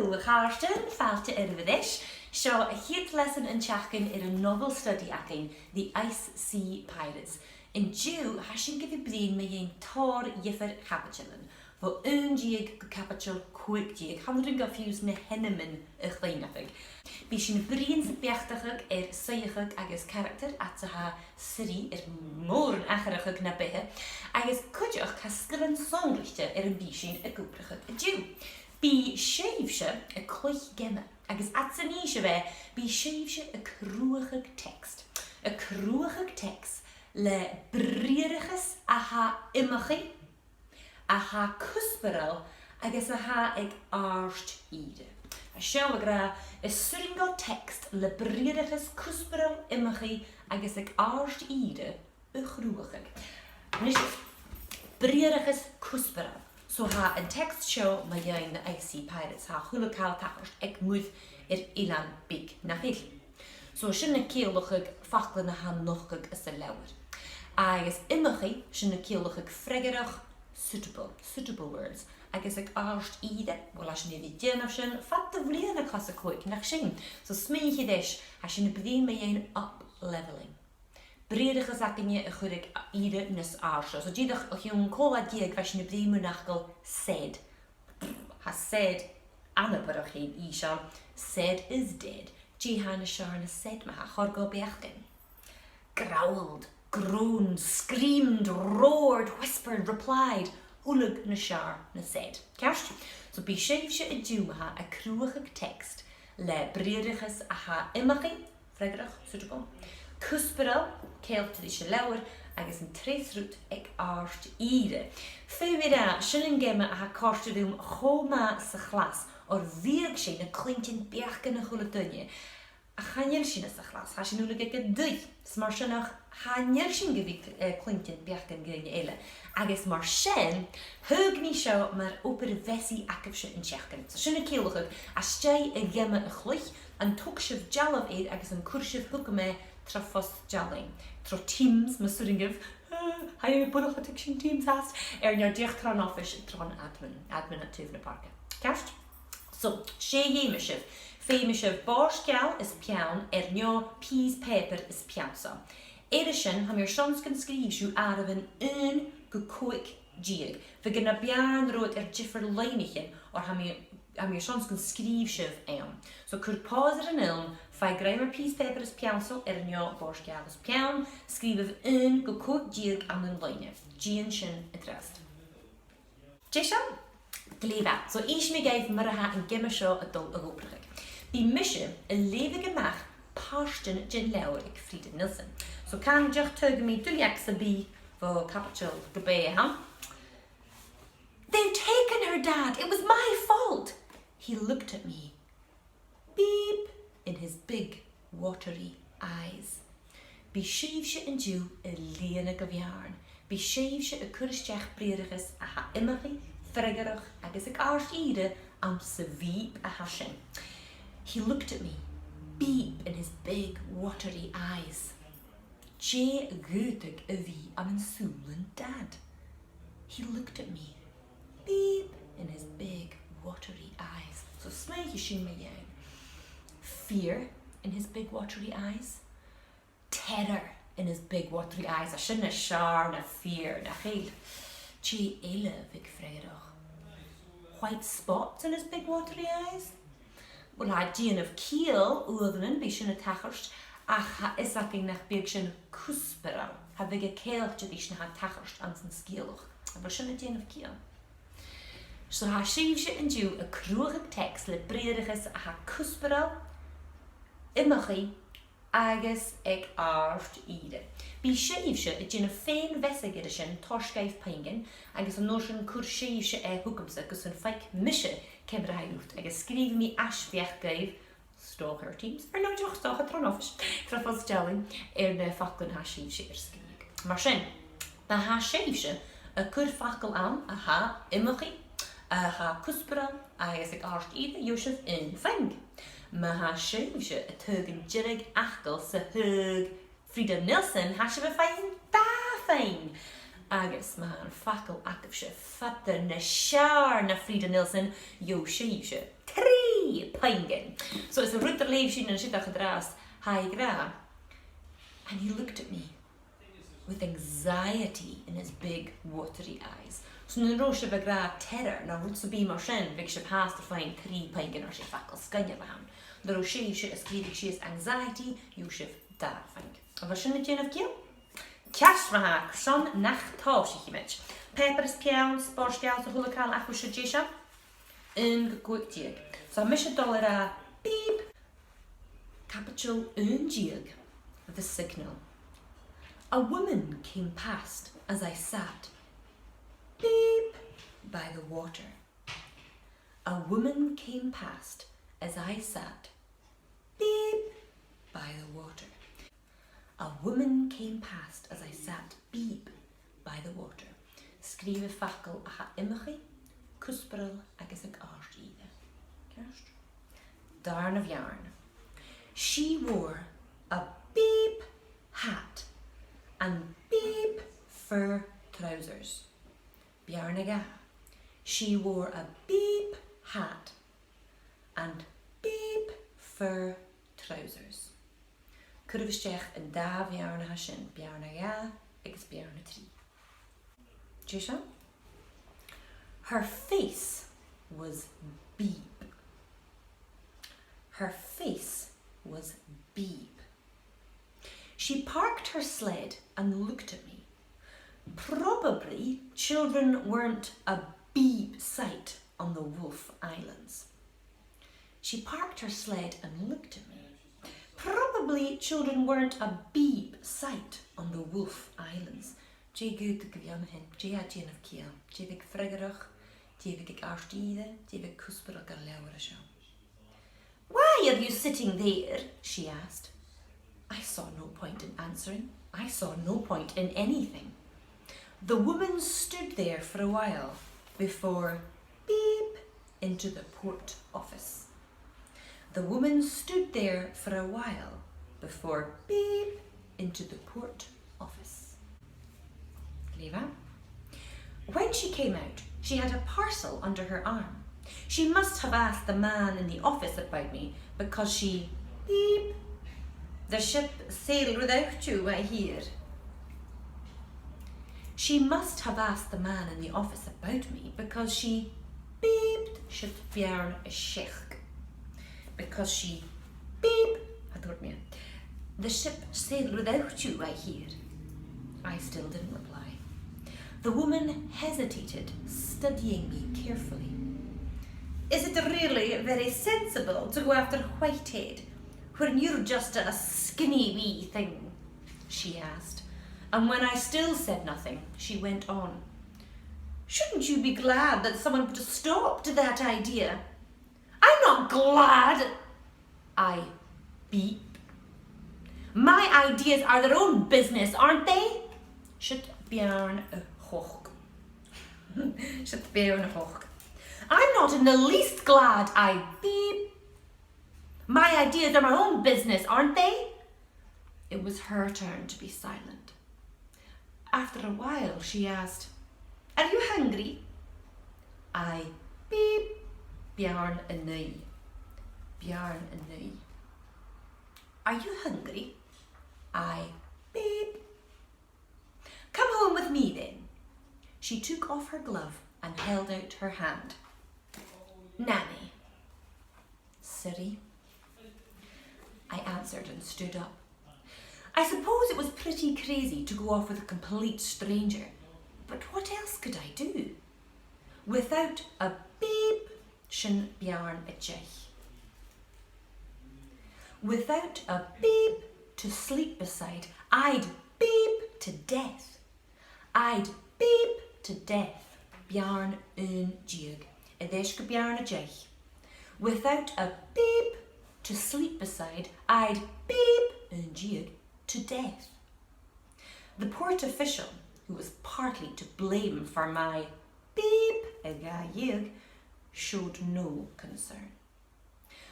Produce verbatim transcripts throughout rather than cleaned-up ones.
Uill, a chàirdean, fàilte oirbh a-rithist. Seo a' chiad leasan an t-seachdain air an novel study againn, The Ice Sea Pirates. An-diugh, tha sinn gu bhith bruidhinn mu dheidhinn tòrr dhiofar chaibideilean, bho aon deug gu caibideil còig deug, chan urrainn dhomh fiù 's na h-ainmean a chluinneadh. Bidh sinn a' bruidhinn 's a' beachdachadh air suidheachadh agus caractar fhad 's a tha Siri air mòran atharrachadh na beatha, agus cuideachd tha sgilean sònraichte air am bi sinn ag obrachadh an-diugh. Bidh sibhse a' cluich geama, agus fhad 's a nì sibh e, bidh sibhse a' cruthachadh text. A' cruthachadh text le briathrachas a tha iomchaidh, a tha cuspaireil agus a tha aig àrd-ìre. Tha seo ag ràdh, is urrainn dhomh text le briathrachas cuspaireil, iomchaidh agus aig àrd-ìre a chruthachadh. A-nis, briathrachas cuspaireil. So tha an text seo mu dheidhinn na Ice Sea Pirates, tha a h-uile càil a' tachairt aig muir air eilean beag, nach eil? So sin a' ciallachadh faclan a tha a' nochdadh anns an leabhar. Agus iomchaidh, sin a' ciallachadh freagarrach, suitable, suitable words. Agus aig àrd-ìre, uill, tha sinn air a bhith a' dèanamh sin fad a' bhliadhna, clas a còig, nach eil? So smaoinichibh air, tha sinn a' bruidhinn mu dheidhinn up-levelling. Briathrachas againne a chur aig ìre nas àirde. So dìreach o chionn còig deug bha sinn a' bruidhinn mun fhacal said. Tha said anabarrach fhèin, i seo. Said is dead. Dè tha nas fheàrr na said ma-thà? Thoir dhomh beachdan. Growled, groaned, screamed, roared, whispered, replied. Uileag nas fheàrr na said. Ceart? So bidh sibhse an-diugh ma-thà a' cruthachadh text le briathrachas a tha iomchaidh, freagarrach, suitable, cuspaireil, ceangailte ris an leabhar, agus an treas rud aig àrd-ìre. Feumaidh mi ràdh, sin an geama a tha a' còrdadh rium cho math sa chlas, oir bhiodh sinn a' cluinntinn beachdan a h-uile duine. Ach chan eil sinn sa chlas, tha sinn uileag aig an taigh. Is mar sin, ach chan eil sinn gu bhith, eh, cluinntinn beachdan dhaoine eile. Agus mar sin, thug mi seo mar obair mheasaidh agaibhse an t-seachdain. So sin a' ciallachadh, às dèidh a' gheama a chluich, an tog sibh dealbh air agus an cuir sibh thugam e tro phost-dealain, tro Teams, mas urrainn dhuibh, eh, tha e buileach a' tuigsinn Teams fhathast, air neo dìreach tron oifis, tron admin, admin at Taobh na Pàirce. Ceart? So, 's e dh'fheumas sibh. Feumaidh sibh bòrd-geal is peann air neo pìos pàipear is peansail. Air a sin, tha mi airson 's gun sgrìobh sibh àireamhan aon gu còig deug. Bhiodh e na b' fheàrr an robh iad air diofar loidhnichean, oir tha mi, tha mi airson 's gun sgrìobh sibh ann. So cuir pause air an fhilm, faigh grèim air pìos pàipear is peansail air neo bòrd-geal is peann, sgrìobhaibh aon gu còig deug ann an loidhne. Dèan sin an-dràsta. Deiseil? Glè mhath. So, innsidh mi dhuibh mar a tha an geama seo a' dol a dh'obrachadh. Bidh mise a' leughadh a-mach pàirtean den leabhar aig Frida Nilsson. So, can dìreach tuigidh mi duilleag sam bith bho caibideil gu beatha. "They've taken her, Dad. It was my fault." He looked at me. Beep in his big, watery eyes. Bidh sibhse an-diugh a' lìonadh gu beàrn. Bidh sibhse a' cur a-steach briathrachas a tha iomchaidh, freagarrach agus aig àrd-ìre anns a' bheep a tha sin. He looked at me. Beep in his big, watery eyes. Dè dh'fhaodadh a bhith ann an sùilean Dad? He looked at me. Beep in his big, watery eyes. So smaoinichibh sin mu dheidhinn. Fear in his big, watery eyes. Terror in his big, watery eyes. Tha sin nas fheàrr na fear, nach eil? Dè eile a bhiodh freagarrach? White spots in his big, watery eyes. Uill, tha e a' dèanamh ciall, uaireannan bidh sin a' tachairt, ach tha fios againn nach biodh sin cuspair ann. Cha bhiodh e ceangailte ris na tha a' tachairt anns an sgeulachd. A bheil sin a' dèanamh ciall? So tha sibhse an-diugh a' cruthachadh text le briathrachas a tha cuspaireil, iomchaidh agus aig àrd-ìre. Bidh sibhse a' dèanamh fèin-mheasadh air a sin, toirt dhuibh puingean, agus an uair sin cuir sibhse e thugamsa gus am faic mise ciamar a tha e ort, agus sgrìobhaidh mi ais-bheachd dhuibh, 's dòcha air Teams, air neo dìreach 's dòcha tron oifis, tro phost-dealain, air na faclan a tha sibhse air sgrìobhadh. Mar sin, ma tha sibhse a' cur facal ann a tha iomchaidh, a tha cuspaireil agus aig àrd-ìre, gheibh sibh aon phuing. Ma tha sibhse a' togail an deireadh fhacail 's a thug Frida Nilsson, tha sibh a' faighinn dà phuing. Agus ma tha am facal agaibhse fada nas fheàrr na Frida Nilsson, gheibh sibhse trì puingean. So is e rud a leugh sinn an siud an-dràsta, tha e ag ràdh, "And he looked at me with anxiety in his big watery eyes." So nan robh sibh ag ràdh terror no rud sam bith mar sin, bhiodh sibh fhathast a' faighinn trì puingean air sin, facal sgoinneil a th' ann. Nan robh sibhse a' sgrìobhadh sìos anxiety, gheibh sibh dà phuing. A bheil sin a' dèanamh ciall? Ceart ma-thà, airson nach tòisich sinn. Pàipear is peann, spòrs-geal 's a h-uile càil agaibhse, dè seo? Aon gu còig deug. So tha mise a' dol a ràdh beep. Caibideil aon deug, The Signal. A woman came past as I sat, beep, by the water. A woman came past as I sat, beep, by the water. A woman came past as I sat, beep, by the water. Sgrìobhaibh facal a tha iomchaidh, cuspairiil agus aig àrd-ìre. Ceart? Dàrna beàrn. She wore a beep hat and beep fur trousers. Beàrn a dhà. She wore a beep hat and beep fur trousers. Cuiribh a-steach an dà bheàrn a tha sin, beàrn a dhà agus beàrn a trì. Dè seo? Her face was beep. Her face was beep. She parked her sled and looked at me. Probably children weren't a beep sight on the Wolf Islands. She parked her sled and looked at me. Probably children weren't a beep sight on the Wolf Islands. Dè dh'fhaodadh a bhith ann a shin? Dè tha a' dèanamh ciall? Dè bhiodh freagarrach? Dè bhiodh aig àrd-ìre? Dè bhiodh cuspairileach air an leabhar a seo? "Why are you sitting there?" she asked. I saw no point in answering. I saw no point in anything. The woman stood there for a while before beep into the port office. The woman stood there for a while before beep into the port office. Glè mhath. When she came out, she had a parcel under her arm. She must have asked the man in the office about me because she beep. The ship sailed without you, I hear. She must have asked the man in the office about me because she beeped. Siud beàrn a seachd. Because she beep. Tha e a' toirt mi. The ship sailed without you, I hear. I still didn't reply. The woman hesitated, studying me carefully. Is it really very sensible to go after Whitehead when you're just a skinny wee thing? She asked. And when I still said nothing, she went on. Shouldn't you be glad that someone put a stop to that idea? I'm not glad. I beep. My ideas are their own business, aren't they? Siud beàrn a h-ochd. Siud beàrn a h-ochd. I'm not in the least glad, I beep. My ideas are my own business, aren't they? It was her turn to be silent. After a while, she asked, "Are you hungry?" I beep. Beàrn a naoi. Beàrn a naoi. "Are you hungry?" I beep. "Come home with me, then." She took off her glove and held out her hand. "Nanny." "Siri," I answered and stood up. I suppose it was pretty crazy to go off with a complete stranger, but what else could I do? Without a beep, sin beàrn a deich. Without a beep to sleep beside, I'd beep to death. I'd beep to death. Beàrn aon deug. Air ais gu beàrn a deich. Without a beep to sleep beside, I'd beep aon deug to death. The port official, who was partly to blame for my beep a dhà dheug, showed no concern.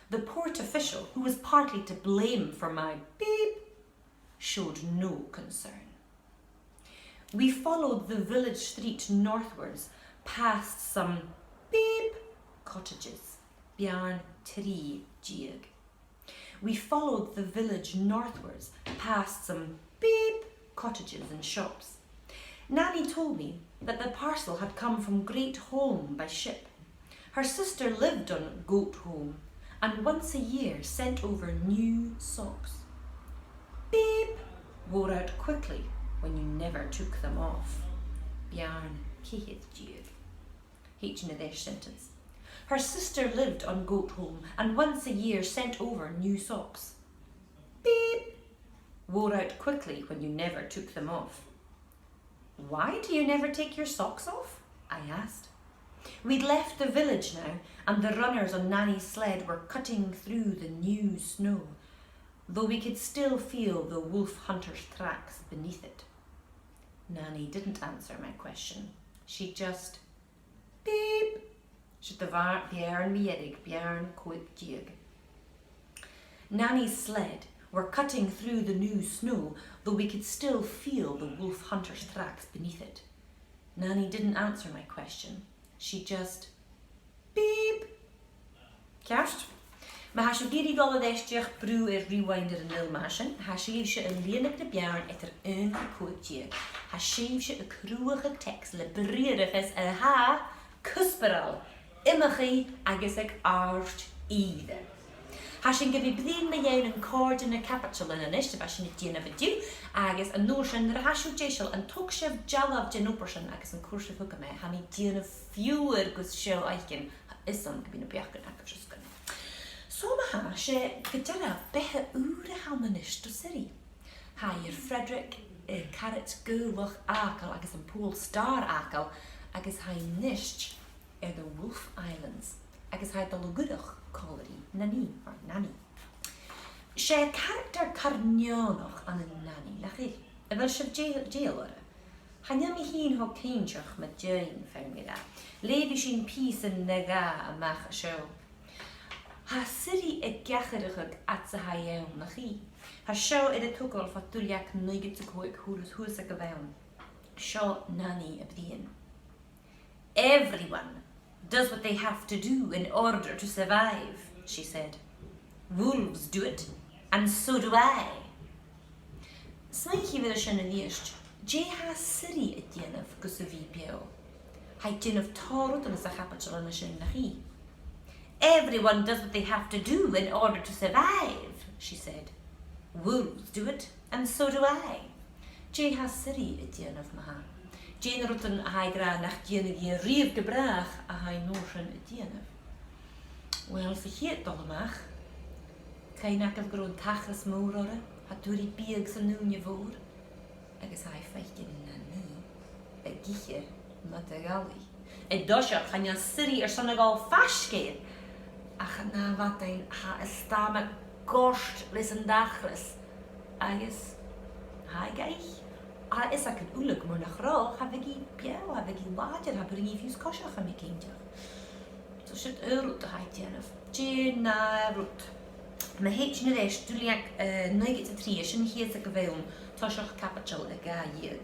The port official, who was partly to blame for my beep, showed no concern. We followed the village street northwards, past some beep cottages. Beàrn trì deug. We followed the village northwards, past some beep cottages and shops. Nanny told me that the parcel had come from Great Holm by ship. Her sister lived on Goat Holm, and once a year sent over new socks. Beep wore out quickly when you never took them off. Beàrn ceithir deug. H in the dash sentence. Her sister lived on Goat Holm and once a year sent over new socks. Beep wore out quickly when you never took them off. "Why do you never take your socks off?" I asked. We'd left the village now, and the runners on Nanny's sled were cutting through the new snow, though we could still feel the wolf hunter's tracks beneath it. Nanny didn't answer my question. She just beep. Siud a' bheàrn, beàrn mu dheireadh, beàrn còig deug. Nanny's sled were cutting through the new snow, though we could still feel the wolf hunter's tracks beneath it. Nanny didn't answer my question. She just beep. Ceart? Ma tha sibh ag iarraidh dol air ais, dìreach brùth air rewind air an fhilm a tha sin. Tha sibhse a' lìonadh na beàrn eadar aon gu còig deug. Tha sibhse a' cruthachadh teacsa le briathrachas a tha cuspaireil, iomchaidh agus aig àrd-ìre. Tha sinn gu bhith bruidhinn mu dheidhinn an còrr de na caibidealan a-nis a bha sinn a' dèanamh an-diugh, agus an uair sin, nuair a tha sibh deiseil, an tog sibh dealbh den obair sin agus an cuir sibh thugam e? Tha mi a' dèanamh fiughair gus seo fhaicinn, tha fhios agam gum bi na beachdan agaibhse sgoinneil. So ma-thà, 's e gu dearbh beatha ùr a th' ann a-nis do Siri. Tha i air Frederick, a' charaid gaolach fhàgail agus am pole star fhàgail, agus tha i a-nis air the Wolf Islands, agus tha i a' dol a dh'fhuireach còmhla ri Nanny, or Nanny. 'S e caractar car neònach a th' ann an Nanny, nach eil? A bheil sibh dè-, dèidheil oirre? Chan eil mi fhìn cho cinnteach mu deidhinn, feumaidh mi ràdh. Leughaidh sinn pìosan no dhà a-mach à seo. Tha Siri ag atharrachadh fhad 's a tha i ann, nach eil? Tha seo air a togail fad duilleag naochad 's a còig, shuas, shuas aig a' bhonn. Seo Nanny a' bruidhinn. "Everyone does what they have to do in order to survive," she said. "Wolves do it, and so do I." Smaoinich air sin a-rithist, dè tha Siri a' dèanamh gus a bhith beò? Tha i a' dèanamh tòrr rudan anns a' chaibideil an sin, nach eil? "Everyone does what they have to do in order to survive," she said. "Wolves do it, and so do I." Dè tha Siri a' dèanamh ma-thà? Dè na rudan a tha i ag ràdh nach dèanadh i a-riamh gu bràth a tha i an uair sin a' dèanamh? Uill, sa chiad dol a-mach, cuimhnichibh gun robh an t-acras mòr oirre, tha i a' toirt biadh san ùine mhòr, agus tha i a' faicinn Nanny ag ithe madadh-allaidh. An toiseach chan eil Siri airson a dhol faisg air, ach an ath mhadainn tha i a' stamag goirt leis an t-acras, agus tha i ga ithe. Tha fhios aig an uile gu mòr nach robh, cha bhiodh i beò, cha bhiodh i làidir, cha b' urrainn dhi fiù 's coiseachd, tha mi cinnteach. So siud aon rud a tha i a' dèanamh. Dè an ath rud? Ma thèid sinn air ais, duilleag, eh, naochad 's a trì, sin shìos aig a' bhonn, toiseach caibideil a dhà dheug.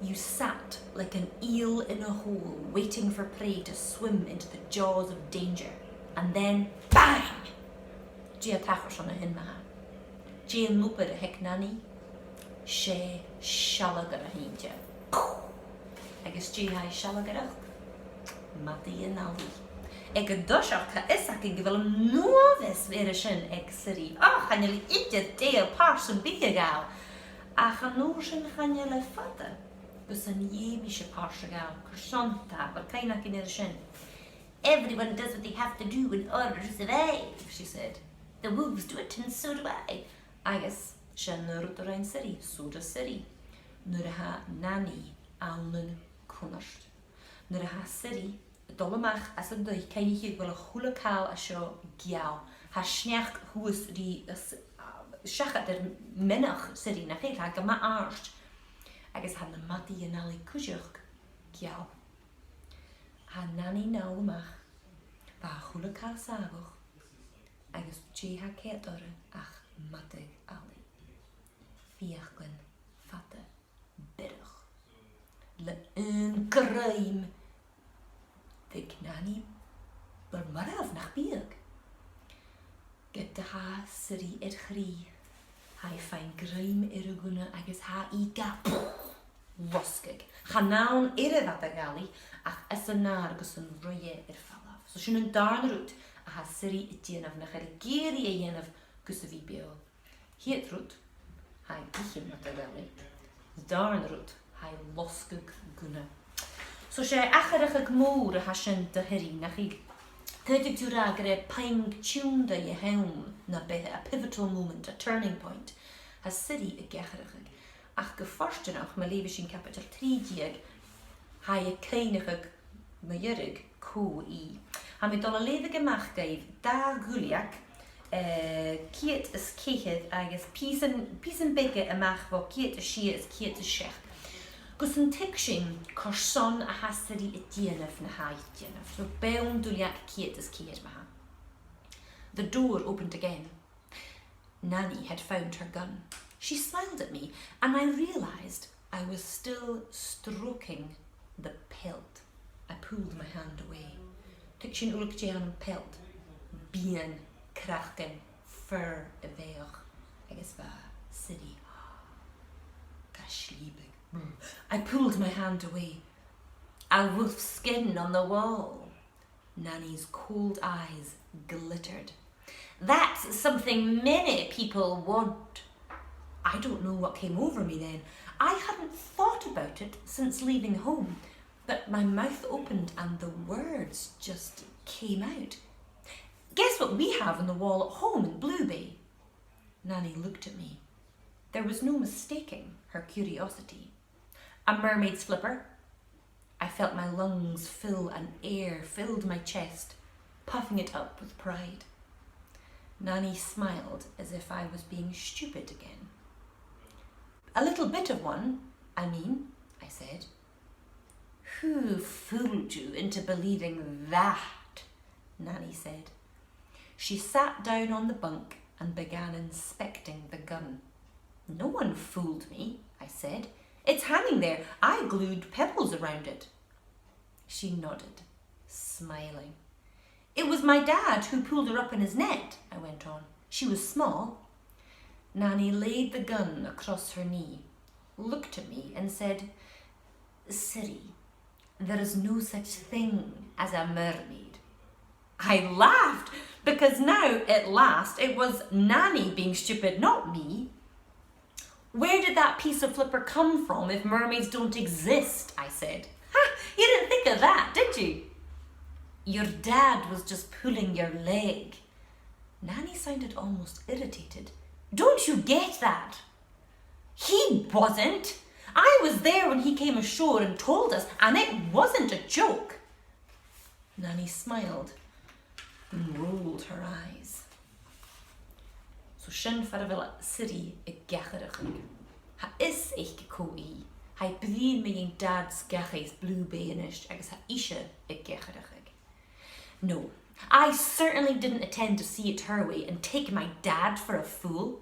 "You sat like an eel in a hole, waiting for prey to swim into the jaws of danger. And then, bang!" Dè tha a' tachairt an sin ma-thà? Dè an obair a th' aig Nanny? 'S e sealgair a th' innte. Agus dè tha i a' sealgaireachd? Madaidhean-allaidh. Aig an toiseach, tha fhios againn gu bheil an uabhas air a sin aig Siri. Och, chan eil i idir dèidheil pàirt sam bith a ghabhail. Ach an uair sin chan eil e fada gus an dèidh mise pàirt a ghabhail. Carson a tha, a bheil cuimhne againn air a sin? "Everyone does what they have to do in order to survive," she said. "The wolves do it and so do I." Agus sin an rud a rinn Siri, so does Siri. Nuair a tha Nanny ann an cunnart. Nuair a tha Siri a' dol a-mach às an taigh, cuimhnichibh gu bheil a h-uile càil an seo geal. Tha sneachd shuas ri, s-, seachad air meanbh Siri, nach eil, tha e gu math àrd. Agus tha na madaidhean-allaidh cuideachd geal. Tha Nanny a' dol a-mach, bha a h-uile càil sàmhach, agus dè tha ceart oirre ach madadh-allaidh. Fiaclan fada, biorach. Le aon ghreim, bhiodh Nanny gur marbh, nach biodh? Ged a tha Siri air chrith, tha i a' faighinn grèim air a' ghunna agus tha i ga losgadh. Chan ann air a' bhad a dh'fhalbh i, ach anns an adhar gus an ruith e air falbh. So sin an dàrna rud a tha Siri a' dèanamh nach eil i ag iarraidh a dhèanamh gus a bhith beò. A' chiad rud, tha i ag ithe am bad a dh'fhalbh i. An dàrna rud, tha i a' losgadh gunna. So 's e atharrachadh mòr a tha sin do Shiri, nach e? Cò dh'fhaodadh tu a ràdh gur e puing tionndaidh a th' ann, no beatha, a pivotal moment, a turning point. Tha Siri ag atharrachadh. Ach gu fortanach, ma leughas sinn caibideil trì deug, tha i a' cuimhneachadh mu dheireadh cò i. Tha mi a' dol a leughadh a-mach dhuibh dà dhuilleag, eh, ceud is ceithir agus pìosan, pìosan beaga a-mach bho ceud is sia is ceud is seachd. Gus an tuig sinn carson a tha Siri a' dèanamh na tha i a' dèanamh. So, beannachd dhuilleag ceud is ceithir ma-thà. The door opened again. Nanny had found her gun. She smiled at me, and I realised I was still stroking the pelt. I pulled my hand away. Tuig sinn uile dè th' ann am pelt. Bian, craiceann, fur a bheathach, agus bha Siri ga slìobadh. I pulled my hand away. A wolfskin on the wall. Nanny's cold eyes glittered. That's something many people want. I don't know what came over me then. I hadn't thought about it since leaving home, but my mouth opened and the words just came out. Guess what we have on the wall at home in Blue Bay? Nanny looked at me. There was no mistaking her curiosity. A mermaid's flipper. I felt my lungs fill and air filled my chest, puffing it up with pride. Nanny smiled as if I was being stupid again. A little bit of one, I mean, I said. Who fooled you into believing that? Nanny said. She sat down on the bunk and began inspecting the gun. No one fooled me, I said. It's hanging there. I glued pebbles around it. She nodded, smiling. It was my dad who pulled her up in his net, I went on. She was small. Nanny laid the gun across her knee, looked at me and said, Siri, there is no such thing as a mermaid. I laughed, because now, at last, it was Nanny being stupid, not me. Where did that piece of flipper come from if mermaids don't exist? I said. Ha! You didn't think of that, did you? Your dad was just pulling your leg. Nanny sounded almost irritated. Don't you get that? He wasn't. I was there when he came ashore and told us, and it wasn't a joke. Nanny smiled and rolled her eyes. So sin far a bheil Siri ag atharrachadh. Tha fhios aice cò i. Tha i a' bruidhinn mu dheidhinn Dad's dhachaigh is Blue Bay a-nis agus tha ise ag atharrachadh. No, I certainly didn't intend to see it her way and take my dad for a fool.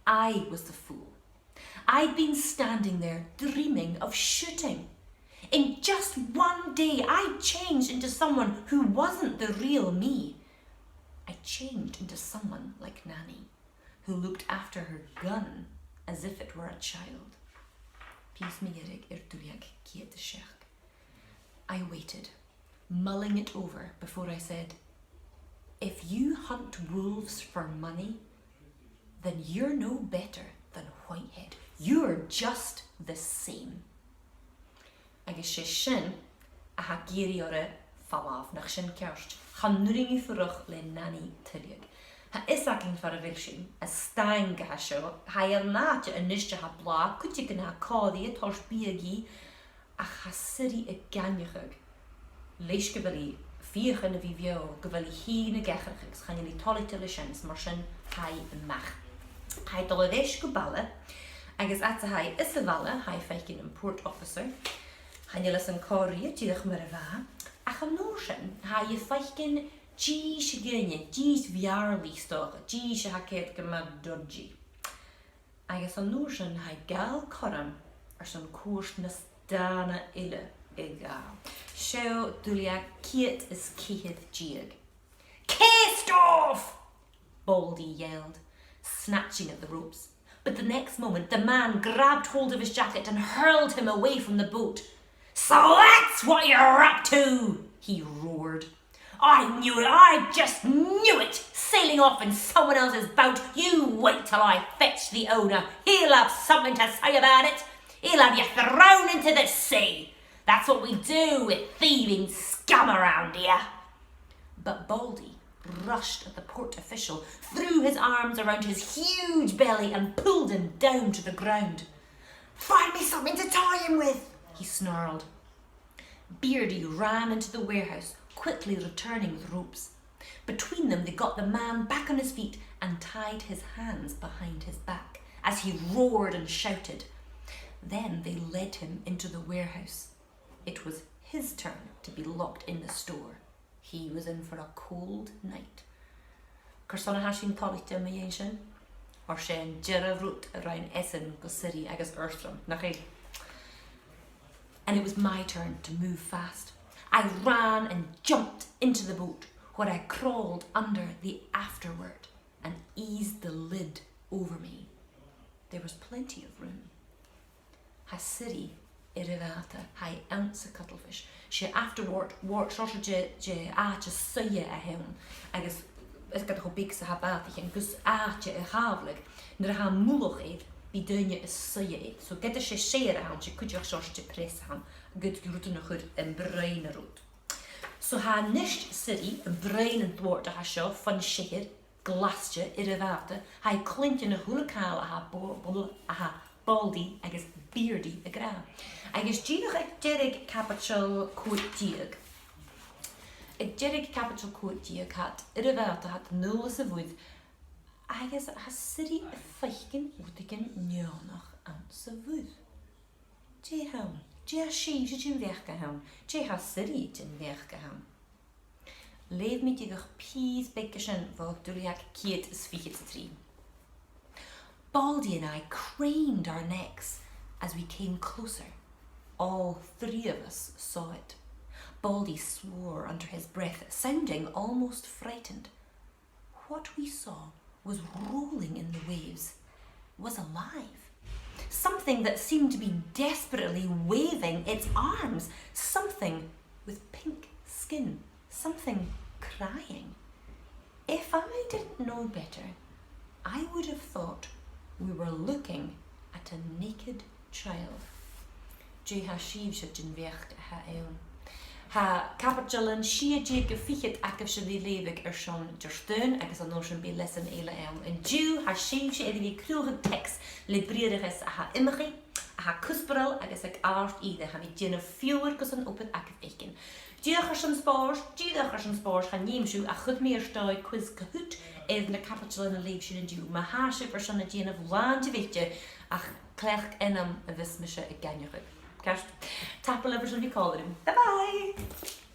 I was the fool. I'd been standing there dreaming of shooting. In just one day, I changed into someone who wasn't the real me. I changed into someone like Nanny, who looked after her gun as if it were a child. Pìos mu dheireadh air duilleag ceud is seachd. I waited, mulling it over before I said, if you hunt wolves for money, then you're no better than Whitehead. You're just the same. Agus 's e sin a tha ag iarraidh oirre falbh, nach e sin ceart? Chan urrainn a bhith a' fuireach le Nanny tuilleadh. Tha fhios againn far a bheil sinn, a staing a tha seo, tha i air an àite a-nis a tha blàth, cuideigin a tha còmhla rithe, toirt biadh dhi, ach tha Siri ag aithneachadh, leis gu bheil i a' feuchainn a bhith beò, gu bheil i fhèin ag atharrachadh agus chan eil i toilichte leis sin, is mar sin tha i a-mach. Tha i a' dol air ais gu baile, agus fhad 's a tha i sa bhaile, tha i a' faicinn am port officer. Chan eil fhios agam cò ris, dìreach mar a bha. Ach an uair sin, tha i a' faicinn dithis dhaoine, dithis mhearlaich 's dòcha, dithis a tha ceart gu math dodgy. Agus an uair sin tha i a' gabhail cothrom airson cuairt nas dàna eile Seo duilleag ceud is ceithir deug. "Cast off!" Baldy yelled, snatching at the ropes. But the next moment, the man grabbed hold of his jacket and hurled him away from the boat. "So that's what you're up to!" he roared. "I knew it, I just knew it! Sailing off in someone else's boat, you wait till I fetch the owner. He'll have something to say about it. He'll have you thrown into the sea. That's what we do with thieving scum around here." But Baldy rushed at the port official, threw his arms around his huge belly and pulled him down to the ground. "Find me something to tie him with," he snarled. Beardy ran into the warehouse, quickly returning with ropes. Between them, they got the man back on his feet and tied his hands behind his back as he roared and shouted. Then they led him into the warehouse. It was his turn to be locked in the store. He was in for a cold night. Carson a tha sinn toilichte mu dheidhinn sin? Oir 's e an dearbh rud a rinn esan gu Siri agus Erstrom, nach e? And it was my turn to move fast. I ran and jumped into the boat, where I crawled under the afterward and eased the lid over me. There was plenty of room. Tha Siri air a' bhàta, tha i anns a' cuttlefish. 'S e afterward, ward, seòrsa de, de àite-suidhe a th' ann, agus is ged a tha e cho beag 's a tha bàtaichean, gus àite a shàbhaladh. Nuair a tha mullach air, bidh daoine a' suidhe air. So ged as e sèithear a th' ann, 's e cuideachd seòrsa de press a th' ann, gus rudan a chur am broinn an rud. So tha a-nis Siri am broinn an t-sèitheir a tha seo fon t-sèithear, glaiste air a' bhàta, tha i a' cluinntinn a h-uile càil a tha Bo-, Bo-, a tha Baldy agus Beardy ag ràdh. Agus dìreach aig deireadh caibideil còig deug, aig deireadh caibideil còig deug, tha iad air a' bhàta, tha iad a' dol às a' mhuir, agus tha Siri a' faicinn rudeigin neònach anns a' mhuir. Dè th' ann? Dè tha sibhse a' dèanamh a-nochd? Dè tha Siri a' dèanamh a-nochd? Leugh mi dhuibh pìos beag an sin bho dhuilleag ceud is fichead 's a trì. Baldy and I craned our necks as we came closer. All three of us saw it. Baldy swore under his breath, sounding almost frightened. What we saw was rolling in the waves was alive. Something that seemed to be desperately waving its arms. Something with pink skin. Something crying. If I didn't know better, I would have thought we were looking at a naked child. Dè tha sibhse a' dèanamh a-nochd? Tha caibideil sia deug gu fichead agaibhse ri leughadh airson Diardaoin, agus an uair sin bidh leasan eile ann. An-diugh, tha sibhse air a bhith a' cruthachadh teacs le briathrachas a tha iomchaidh, a tha cuspaireil agus aig àrd-ìre. Tha mi a' dèanamh fiughair gus an obair agaibh fhaicinn. Dìreach airson spòrs, dìreach airson spòrs, chan fheum sibh ach cur mi air dòigh quiz Kahoot air na caibideilean a leugh sinn an-diugh. Ma tha sibh airson a dhèanamh, làn de mhìltean, ach cleachd ainm a bhios mise ag aithneachadh. Ceart? Tapadh leibh airson a bhith còmhla rium. Bye bye!